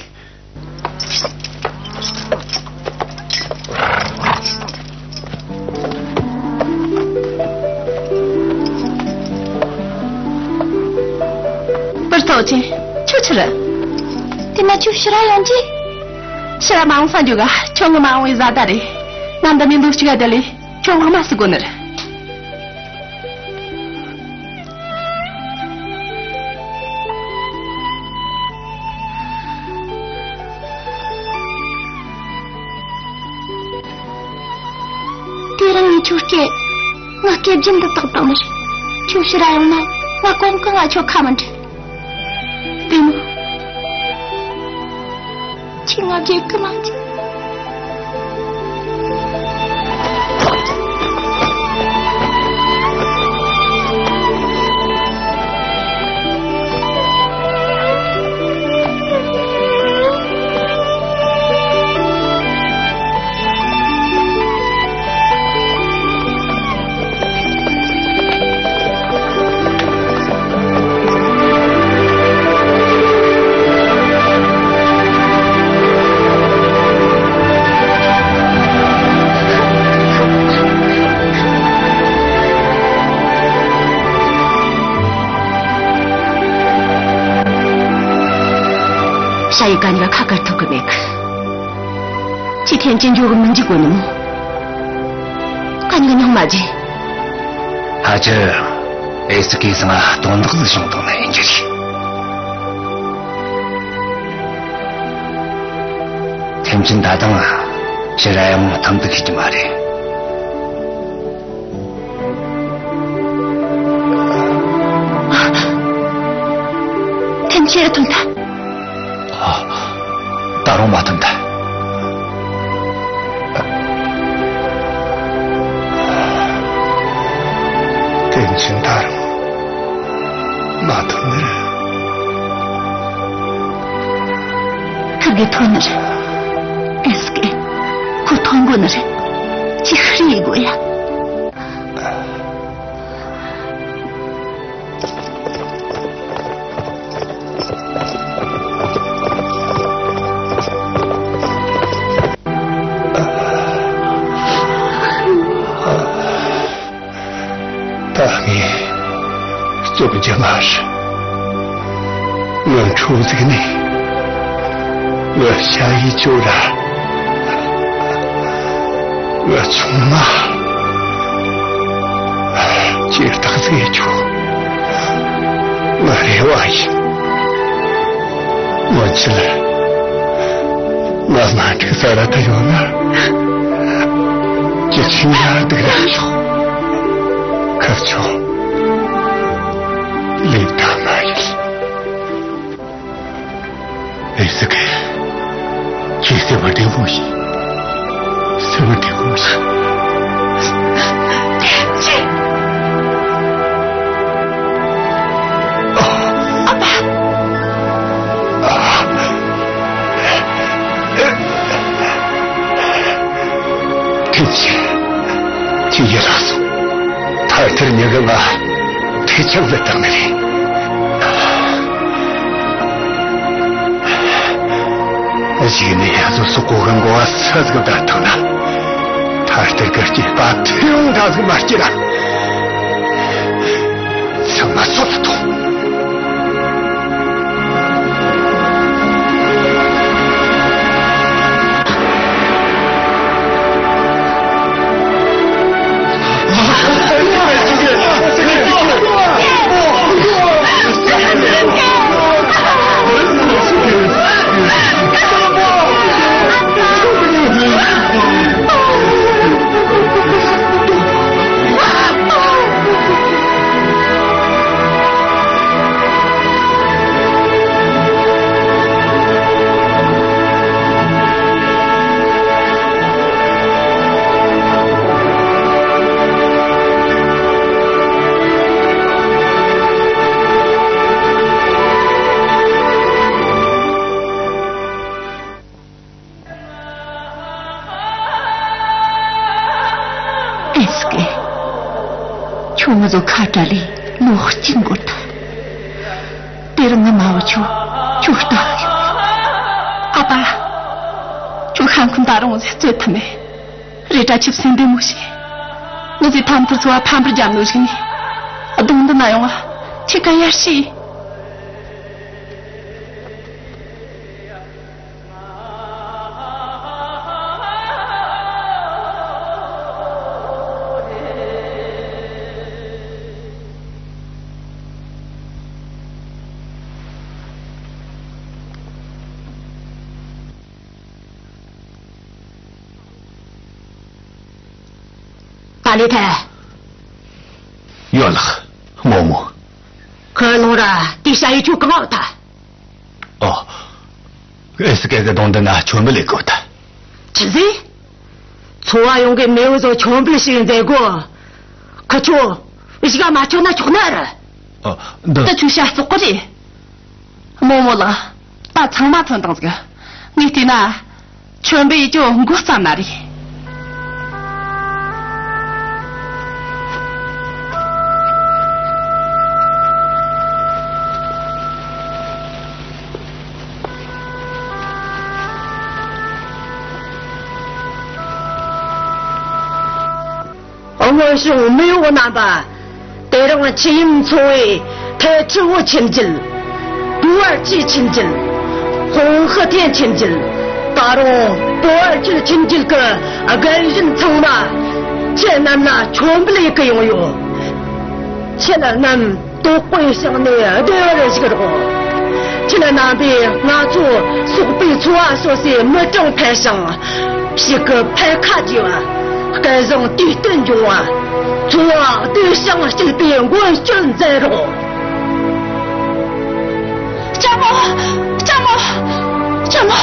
པིར་ཐོག་ཆེན། ཁྱོད་ཆི་རེད། དེ་ན་ཁྱོད་ཕྱིར་ར་ཡོང་རྗེས། ཕྱིར་ར་མ་འོང་ས་འཇུག་ག་ཁྱོད་ངི་མ་འོང་བའི་བཟའ་ཟླ་རེད། ང་འདི་ནས་འདུག་ཅིག་ག་དེ་ལས་ཁྱོད་ལྷག་མ་སུ་དགོ་ནི་རེད། དེ་རིང་ངས་ཁྱོད་སྐད། ང་སྐད་རྒྱུན་དུ་བཏགས་བཏང་ནི་རེད། ཁྱོད་ཕྱིར་ར་ཡོང་ན་ང་གོམ་གང་ང་ཁྱོད་ཁ་མི་འབྲལ། བདེ་མོ། ཁྱོས་ང་བརྗེད་གི་མ་བཅུག། ཞ་ཡི་ག་ཉི་ག་ཁ་བཀར་ཐུབ་གི་མེད་གི། ཁྱེད་ཐེན་ཅིན་འཇོག་གི་མི་འཇིག་གོ་ནི་མོ། ག་ཉི་ག་ཉོག་མ་བརྗེད། ཕལ་ཆེར་ཨེ་སི་ཀེ་ཚང་དོན་དག་ཟིག་བྱུང་དང་ན་ཡིན་རྒྱུ་རེད། ཐེན་ཅིན་ད་དུང་ཕྱིར་ར་ཡོང་ཐུབ་འདུག་ཤེས་ཀྱི་མ་རེད། ཐེན་ཅིན་ཨེ་ཐོན་ཐལ། ཨ། ད་རུང་མ་ཐོན་ཐལ། ཐེན་ཅིན་ད་རུང་མ་ཐོན་ནི་རེད། ཁུར་གེ་ཐོན་ནི་རེད། ཨེ་སི་ཀེ། ཁོ་ཐོན་དགོས་ནི་རེད། ཅི་ཧྲི་ཡི་དགོས་ཡ། ད་ངས་སྐྱོབ་རྒྱུ་མ་རེད། ང་འཕྲོ་ཟིག་ནས་ང་ཞ་ཡི་ཅོ་ར། ང་ཆུང་མ། ཇི་ལྟར་ཟེར་ཆོག་ང་རེ་བ་ཡིན། མ་ཆི་ལ། ང་མ་འགྲིག་ས་ར་ད་ཡོང་ན། ཅི་ཆིང་ཡ་འདུག་ར་ཤོག་ཁ་ཆོག་ལས་ད་མ་ཡིན། ཨེ་སི་ཀེ། ཁྱེད་སེམས་པ་བདེ་མོ་བྱོས། སེམས་པ་བདེ་མོ་བྱོས། ཨ་ཕ། ཐེངས་ཆེ། ཁྱེད་ཡིད་ལགས་སོ། ཐར་ཐར་མྱི་གི་ང་ཐེ་ཆང་ལ་བཏང་ནི་རེད། གཞིགས་ནས་ཡ་བཟོ་སོག་གོ་གི་མགོ་བ་ས་ཟིག་བདའ་བཏང་ན། ཐར་ཐར་གི་སྐྱེས་པ་ཐེའུ་འདྲ་ཟིག་མ་སྐྱེས་ན། ཚང་མ་སོད་ལ་ཐོངས། ཨེ་སི་ཀེ། ཁྱོད་ང་ཚོ་ཁ་བྲལ་ལས་ལོ་གཅིག་འགོར་ཐལ། དེར་ང་མ་བུ་ཆོ་ ཁྱོད་ལྟ། ཨ་ཕ། ཁྱོད་ཤ་འཁོན་ད་རུང་ཟས་རྩོད་ཐུབ་མེད། རེད་དྲ་ཆིབས་སེ་འདི་མོ་ཞིག་ངོ་ཟེ་ཐམ་ཐུར་ཚོ་བ་ཕམ་པར་རྒྱབ་ནོ་ཞིག་ནི། གདོང་འདི་ན་ཡོང་བ་ཁྱི་ཀ་ཡར་ཤི། ད་ལི་ཐལ། ཡོད་ལགས། རྨོ་མོ། ཁོ་ལོང་ར་དེ་ཤ་ཡི་ཆུ་གང་བ་ཐལ། ཨོ། ཨེ་སི་ཀེ་གི་གདོང་འདི་ན་ཁྱོན་པུ་ལས་གོ་ད། ཆི་ཟེ། ཚོ་བ་ཡོང་གི་མེའུ་ཟོ་ཁྱོན་པུ་ཞིག་མཛད་གོ། ཁ་ཆོ། གཞིག་མ་ཆོག་ན་ཆོག་ན་ར། ཨོ། འདི། ད་ཆུ་ཤ་བཙོག་གི་རེད། རྨོ་མོ་ལགས། ད་ཚང་མ་ཐོན་དང་ཟིག་ངས་བལྟས་ན། ཁྱོན་པུ་ཡི་ཅོ་མགོ་བརྩམས་ན་རེད། སྔོན་བྱུང་མེས་པོ་རྣམ་པ། དེ་རིང་ཆུ་ཡུམ་ཚོ་བའི་ཐའི་ཁྲི་བོ་ཆིན་རྒྱལ། བུ་བར་ཆི་ཆིན་རྒྱལ། ཧོང་ཧི་ཐེན་ཆིན་རྒྱལ། ད་རུང་བུ་བར་ཆི་ཆིན་རྒྱལ་གྱི་རྒན་གཞོན་ཚང་མ་ཁྱེད་རྣམས་ལ་མཆོད་འབུལ་ཡི་གི་ཡོང་ཡོད། ཁྱེད་རྣམས། དོགས་པའི་ཞིང་ནས་བདེ་བར་བཞུགས་རོགས། ཁྱེད་རྣམ་པས་ང་ཚོ་སོག་པོའི་ཚོ་བ་སོ་སོའི་མི་གྲངས་འཕེལ་ཞིང་། ཕྱུགས་ཀྱི་འཕེལ་ཁ་རྒྱས་པ། སྐལ་བཟང་དུས་བསྟུན་འབྱུང་བ། འཚོ་བ་བདེ་ཞིང་སྐྱིད་པའི་མགོན་སྐྱོབ་མཛད་རོགས། ལྕམ་མོ། ལྕམ་མོ། ལྕམ་མོ།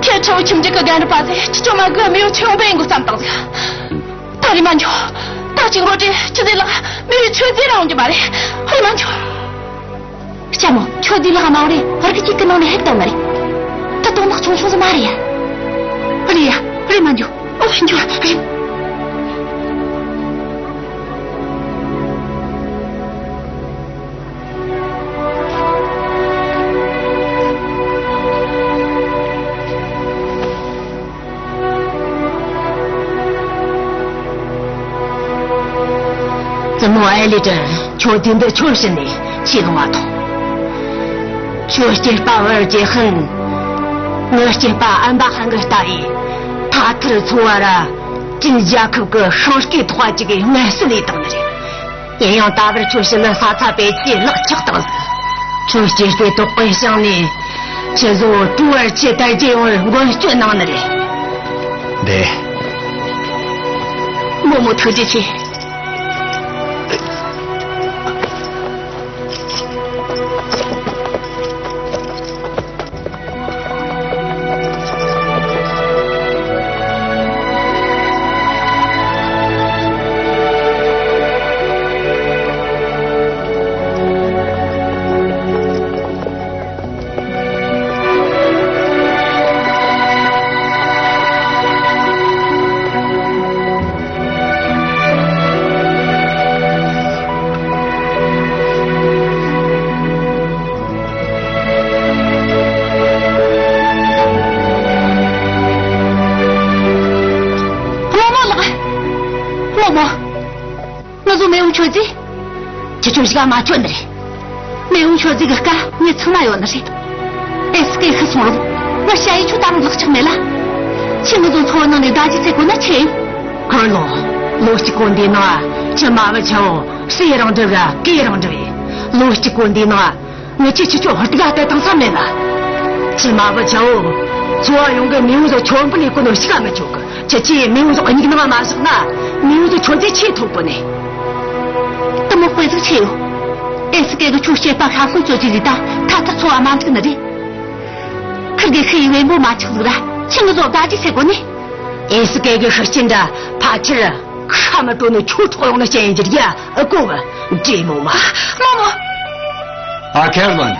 ཁྱེད་ཁྲ་བོ་ཁྱིམ་རྒྱུད་ཀྱི་རྒན་རབས་པ་ཚོས་ཁྱི་ཅོ་མ་གི་མེའུ་ཆུང་པའི་འགོ་བརྩམས་བཏང་ཟིག་ད་རེས་མ་འགྱོ། ད་ཅི་འགོ་དྲི་ཅི་ཟེར་ལ་མི་ཡི་ཆོས་རྫས་རང་འགྱོ་མ་རེད། ཧ་རེ་མ་འགྱོ། ལྕམ་མོ། ཆོས་རྫས་ལག་མ་རེད། ཧར་གི་གཅིག་གི་ནང་ནས་ཧེབ་བཏང་མ་རེད། ད་དོན་དག་ཆུང་ཆུང་ཟིག་མ་རེད་ཡ། ཧ་རེ་ཡ། ཧ་རེ་མ་འགྱོ། ཨོ་འགྱོ་ཧ་རེ། བཙུན་མོ་ཨེ་ལི་ཏྲན། ཁྱོད་དུས་འདི་ཁྱོད་བྱིན་ནས་ཆེ་ལོང་བ་ཐོངས། ཁྱོད་སྐྱེས་པ་བར་གྱི་ཧིན། ངའི་སྐྱེས་པ་ཨན་པ་ཧན་གི་ལྟ་ཡི། ཐ་ཐར་ཚོ་བ་ར། ཅིན་རྒྱལ་ཁབ་ཀྱི་ཤིང་སྐེ་ཐོག་ཅིག་གི་ངལ་གསོ་ལས་བཏང་ནི་རེད། ཡིན་ཡང་ད་བར་ཁྱོད་ཕྱི་ལ་ས་ཚ་པེ་ཅི་ལག་ཆགས་བཏང་ཟིག་ཁྱོད་སྐྱེས་པའི་དོགས་པའི་ཞིང་ནས། ཁྱེད་ཚོ་ཀྲུའུ་ཨར་ཆེ་དར་རྒྱས་ཡོང་བར་མགོན་སྐྱོབ་གནང་ནི་རེད། འདི། རྨོ་མོ་ཐུགས་རྗེ་ཆེ། རྨོ་མོ་ལགས། རྨོ་མོ། ང་ཚོ་མེའུ་མཆོད་རྫས། ཁྱེད་ཚོ་གཞིས་ཀ་མ་མཆོད་ནི་རེད། མེའུ་མཆོད་རྫས་ཀྱི་སྐལ་ངས་ཚང་མ་ཡོད་ནི་རེད། ཨེ་སི་ཀེ་ཤི་སོང་རུང་ང་ཞ་ཡི་ཆུ་ད་རུང་ལག་ཆགས་མེད་ལ། ཁྱེད་ང་ཚོ་འཚོ་བ་ནང་ནས་བདག་གཅེས་བྱེད་དགོས་ན་ཆི་ཡིན། ཁོར་ལོ། ལོ་གཅིག་གོང་འདི་ནང་ཁྱི་མ་བུ་ཆ་བོ་སུའི་རང་འགྲུབ་ར་གའི་རང་འགྲུབ་ཡིན། ལོ་གཅིག་གོང་འདི་ནང་། ངེད་ཀྱིས་ཁྱེད་ཚོ་ཧུར་ཐག་བལྟས་བཏང་ས་མེད་ལ། ཁྱི་མ་བུ་ཆ་བོ། ཚོ་བ་ཡོངས་ཀྱི་མེའུ་ཟོ་ཁྱོན་པུ་ལས་ཀུན་ནོ་ཤི་ཀ་མི་ཆོག་གི་ཁྱེད་ཀྱིས་མེའུ་ཟོ་སྙིང་ནང་མ་བཞག་ན། མེའུ་ཟོ་ཁྱོད་ཚོས་ཆེས་ཐོབ་གོ་ནས། དེ་མོ་དཔེ་ཟིག་ཆེ་ཡོད། ཨེ་སི་ཀེ་གི་ཁྱོད་སྐྱེས་པ་ཤ་ཁུ་ཚོ་ཅི་ཟིག་ད་ཐ་ཐར་ཚོ་བ་མ་འཇིག་ནི་རེད། ཁིར་གི་ཤི་ཡི་བེམ་པོ་མ་ཆགས་ཟིག་ར་ཁྱི་ངུ་ཟོ་བདག་གཅེས་བྱེད་གོ་ནས། ཨེ་སི་ཀེ་གི་ཤི་རྐྱེན་འདྲ་ཕལ་ཆེར། ཤ་མི་དྲོ་ནི་ཁྱོད་འཕྲོག་ཡོང་ནི་རྐྱེན་ཡིན་གྱི་རྒྱུ་ཨེ་གོ་བ། འདྲེ་མོ་མ། རྨོ་མོ། ཨ་ཁེར་ལོན།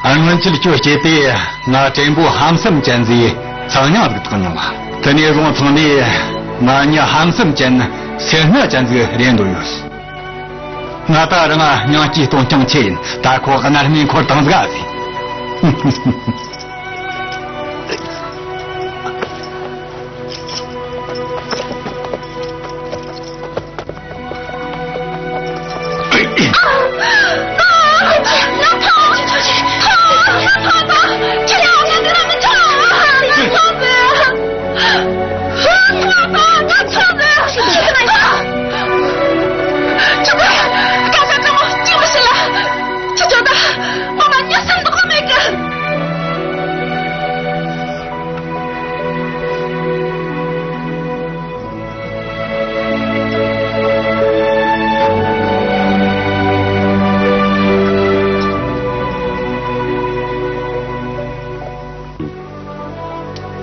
ཨ་སྔོན་ཆད་ཁྱོད་སྐྱེས་པས་ང་བྲན་པོ་ཧམ་སེམས་ཅན་ཟིག་ཚང་མྱང་ཟིག་བཏགས་མྱོང་བ། དེ་ནས་བཟུང་ཚང་མས་ང་མྱི་ཧམ་སེམས་ཅན་སེར་སྣ་ཅན་ཟིག་རེད་འདོད་ཡོད། ང་ད་རང་སྙིང་སྐྱིད་སྟོང་རྐྱང་ཆེ་ཡིན། ད་ཁོ་གནར་སྨིན་འཁོར་བཏང་ཟིག་ཨ་ཟིག་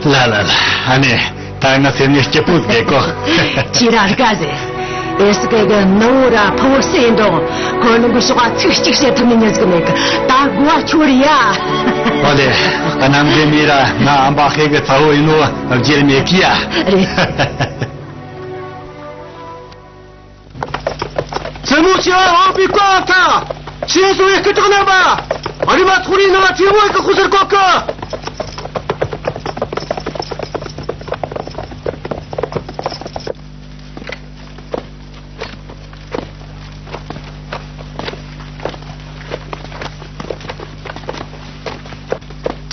ལ་ལ་ལ། ཨ་ནི། ད་ང་སེམས་ནས་སྐྱིད་པོ་བསྡད་གོ། ཁྱེད་རང་དགའ་ཟེ། ཨེ་སི་ཀེ་གི་ནུ་བོ་ར་ཕུ་བོ་སེ་འདོང་། ཁོ་ནུ་གི་ཤོག་ཚིག་གཅིག་བཤད་ཐུབ་ནི་ཉིད་ཟིག་མེད་གི། ད་དགོ་བ་ཁྱོད་རེད་ཡ། ཨོ་ལེ། གནམ་གི་མི་ར་ང་ཨམ་པ་ཧེ་གི་ཚ་བོ་ཡིན་ནོ་བརྗེད་མེད་གི་ཡ། རེད། བཙུན་མོ་ཆེ་བ་འོག་པའི་བཀའ་ཐ། ཆེ་སོ་ཡི་སྐུ་དྲག་རྣམ་པ། རི་མ་ཚོགས་རིའི་ནང་ཆེ་བོ་ཡི་སྐུ་ཁུ་སར་བཀོད་གི།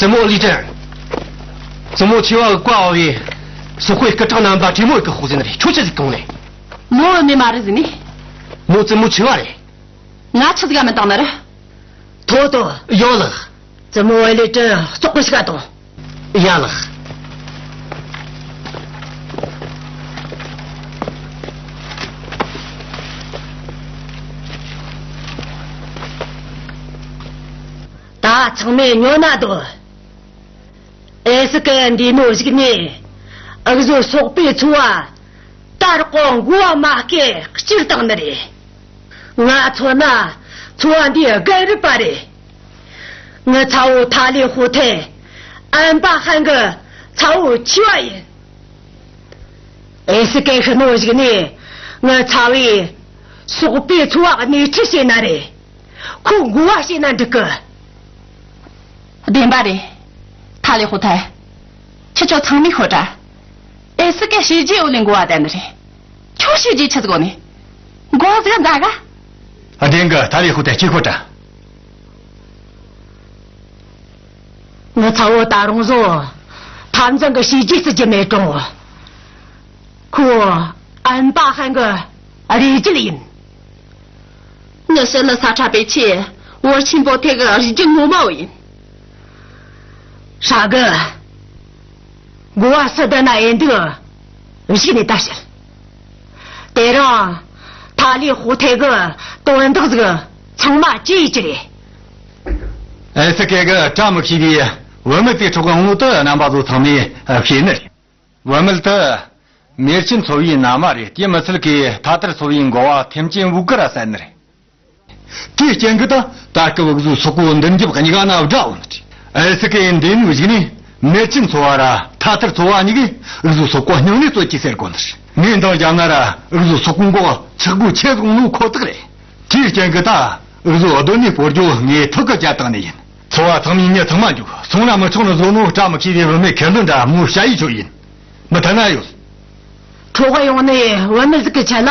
བཙུན་མོ་ལི་ཏན། བཙུན་མོ་ཆེ་བ་བཀའ་བའི་སོག་པོའི་སྐུ་དྲག་རྣམ་པ་དྲི་མོ་ཡི་སྐུ་ཁུ་ཟིན་རེད། ཁྱོད་ཆི་ཟིག་གང་ནས། མོ་བུད་མེད་མ་རེད་ཟེར་ནི། མོ་བཙུན་མོ་ཆེ་བ་རེད། ང་ཆི་ཟིག་ག་མི་བཏང་ནི་རེད། ཐོ་ཐོ། ཡོད་ལགས། བཙུན་མོ་ཨེ་ལི་ཏྲི་བཙོག་པོ་ཞིག་ག་དང་། ཡ་ལགས། ད་ཚང་མས་ཉོན་ན་འདུག་ཨེ་སི་ཀེ་འདི་མོ་ཞིག་ནས་འུ་ཟོ་སོག་པོའི་ཚོ་བ་ད་རག་གོ་མགོ་བ་མ་སྐེ་སྐྱུར་བཏང་ནི་རེད། ང་མཚོན་ན་ཚོ་བ་འདི་རྒན་རབས་པ་རེད། ངི་ཚ་བོ་ཐ་ལི་ཧུ་ཐེ་ཨན་པ་ཧན་གི་ཚ་བོ་ཆེ་བ་ཡིན། ཨེ་སི་ཀེ་ཤི་ནོ་ཞིག་ནས་ངི་ཚ་བོས་སོག་པོའི་ཚོ་བ་སྣེ་ཁྲིད་བྱས་ན་རེད། ཁོ་མགོ་བ་བྱས་ན་འགྲིག་གི། བདེན་པ་རེད། ཐ་ལི་ཧུ་ཐེ། ཁྱེད་ཚོ་ཚང་མས་ཤོད་དྲ། ཨེ་སི་ཀེ་བྱས་རྗེས་འོག་ལས་མགོ་བ་བསྡད་ནི་རེད། ཁྱོད་བྱས་རྗེས་ཆི་ཟིག་འོག་ནས། མགོ་བ་ཟིག་འཛག་ག། བདེན་གི། ཐ་ལི་ཧུ་ཐེ་ཁྱེད་ཤོད་དྲ། ངི་ཚ་བོ་ད་རུང་བཟོ་འཐབ་འཛིང་གི་བྱས་རྗེས་བརྩི་རྒྱུ་མེད་གྲོང་། ཁོ་ཨན་པ་ཧན་གི་རིགས་རྒྱུད་ཡིན། ངི་ཕྱི་ལ་ས་ཁྲ་པའི་ཆེ་བོར་ཆེན་པོ་ཐེ་གི་རིགས་རྒྱུད་ངོ་མ་བོ་ཡིན། ཧྲ་གི། མགོ་བ་སུ་བསྡད་ན་ཨེ་འདུག་གཞིགས་ནས་ད་བཤད། དེ་རིང་ཐ་ལི་ཧུ་ཐེ་གི་དོན་དག་ཟིག་ཚང་མ་ཅི་ཡིས་ཅི་རེད། ཨེ་སི་ཀེ་གི་བཀྲ་མི་ཤིས་པའི་བུད་མེད་དེ་ཕྲུ་གུ་ངོ་དུ་རྣམ་པ་ཚོ་ཚང་མས་ཤེས་ནི་རེད། བུད་མེད་དེ་མེར་ཆེན་ཚོ་བའི་མནའ་མ་རེད། དེ་མི་ཚད་ཀྱི་ཐ་ཐར་ཚོ་བའི་འགོ་བ་ཐེམ་ཅན་བུ་གུ་ར་བསད་ནི་རེད། དེའི་རྐྱེན་གྱིས་ད་ད་སྐབས་འུ་ཟོའི་སོག་པོ་མདུན་རྒྱབ་གཉིས་ཀ་ན་དགྲ་འོང་ནི་རེད། ཨེ་སི་ཀེ་ཡིན་འདི་ནུ་ཞིག་ནི་མེར་ཆེན་ཚོ་བ་ར་ཐ་ཐར་ཚོ་བ་གཉིས་ཀས་འུ་ཟོའི་སོག་པོ་སྙིང་ནས་རྩོད་ཀྱི་ཟེར་གོ་ནི་རེད། ངས་འདང་བརྒྱབ་ན་ར་འུ་ཟོའི་སོག་པོ་མགོ་ཆག་སྒོ་ཆེ་ཟུག་ནོ་ཁོ་ཐག་རེད། དེའི་རྐྱེན་གྱིས་ད་འུ་ཟོ་སྡོད་གནས་སྤོ་རྒྱུ་ངས་ཐག་གི་བཅད་བཏང་ནི་ཡིན། ཚོ་བ་ཚང་མས་མྱི་ཚང་མ་འཇུག་སོང་ན་མི་ཆོག་ནི་བཟོ་ནོ་བཀྲ་མི་ཤིས་པའི་བུད་མེད་ཁེར་ལོ་འདྲ་མོ་ཞ་ཡི་ཆོ་ཡིན། མི་ཐ་ན་ཡོད། ཁྲོ་ག་ཡོང་ནས་བུད་མེད་ཟིག་གི་ཆེད་ལ་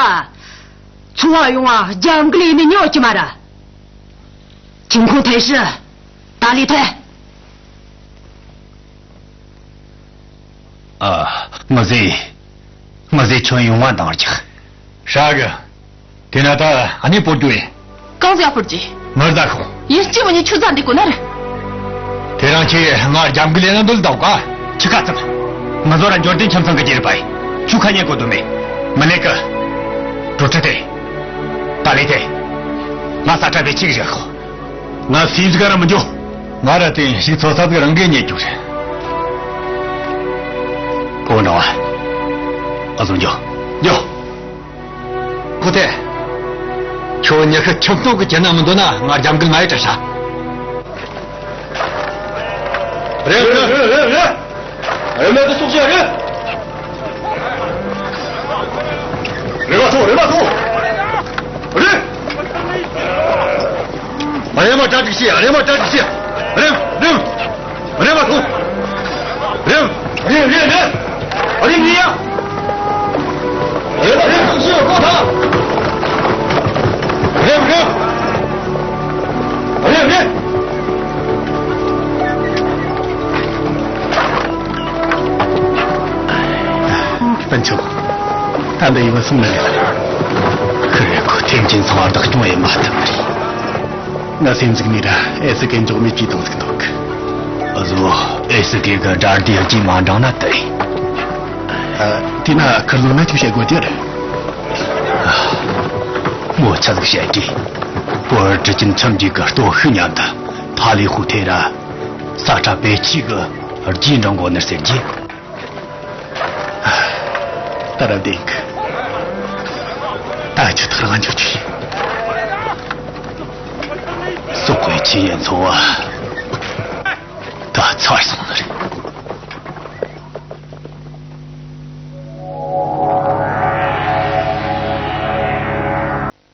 ཚོ་བ་ཡོང་བ་རྒྱབ་འགལ་ཡིན་ནི་ཉོ་ཀྱི་མ་ར། ཆིང་ཁུང་ཐའི་ཧྲི། ཏ་ལི་ཐའི། ཨ། མི་ཟེ། མི་ཟེ་ཁྱོད་ཡོང་བ་འདང་རྒྱག་ཧྲ་གི། དེ་ན་ད་ཨ་ནི་སྤོ་རྒྱུ་ཡིན། གང་ཟེ་སྤོ་རྒྱུ། ངར་ཟ་ཤོག་ཡིན་གཅིག་མིན་གཉིས་ཆུ་ཟ་འདི་གོ་ན་ར། དེ་རང་ཁྱེད་ང་རྒྱབ་འགལ་ལས་ན་འདུལ་འདུག་ག་ཆི་ཁ་ཙམ། ང་ཚོ་ར་འབྱོར་ལྡན་ཁྱིམ་ཚང་གི་རྒྱུད་རེད་པ་ཡིན། ཆུ་ཁ་ཉན་དགོས་དོན་མེད། མི་ལེགས་གི། གྲུ་ཁྲི་དེ། ཏ་ལི་དེ། ང་ས་ཁྲ་བའི་ཆིག་རེད་ཤོག་ང་སིས་ག་ར་མི་འཇོ། ང་ར་དེ་ཞིག་ཚོ་ས་ཟིག་རང་གིས་རྙེད་རྒྱུ་རེད། ཕོ་བོ་འདྲ་བ། ཨ་ཟོ་འཇོ། འཇོ། ཁོ་ཐེ། ཁྱོད་ཉི་ཤུ་ཁྱིམ་སྟོང་གི་ཁྱེར་ན་མི་འདོད་ན་ང་རྒྱབ་འགལ་མ་ཡི་དྲ་ཤ། རེད་རེད་རེད་རེད། རེད་མེད་དུ་སོག་ཤ་རེད། རེ་བ་ཐོ་རེ་བ་ཐོ། རེད། རེ་མ་གྲ་སྒྲིག་བྱེད་རེ་མ་གྲ་སྒྲིག་བྱེད། རེད་རེད། ད་འདི་ཡིན་སོང་ནི་རེད། ཁི་རེ་ཁོ་ཐེམ་ཅིན་ཚང་བར་བདག་སྐྱོང་ཡེ་མ་ཐུབ་ནི་རེད། ང་སེམས་ཟིག་ནི་ར་ཨེ་སི་ཀེ་འཇོག་མེད་ཀྱི་དང་ཟིག་འདུག་ཨ་ཟོ། ཨེ་སི་ཀེ་གི་དགྲ་སྡེ་རྒྱས་མ་འབྲང་ན་དེ། ཨ། དེ་ན་ཁིར་ལོ་ན་ཅིག་བཤད་དགོས་དེ་རེད། མོ་ཆ་ཟིག་བཤད་དེ། བོད་ཀྲི་ཅིན་ཁྲིམས་འགྲིག་གི་སྟོབས་ཤུགས་མཉམ་དུ་ཐ་ལི་ཧུ་ཐེ་ར། ས་ཁྲ་པེ་ཆི་གི་རྗེས་འབྲང་དགོས་ནི་ཟེར་གྱི། ད་ར་བདེན་གི། ད་ཅི་ཐག་རང་འཇོག་ཅིག་སོག་པོའི་ཆི་ཡན་ཚོ་བ།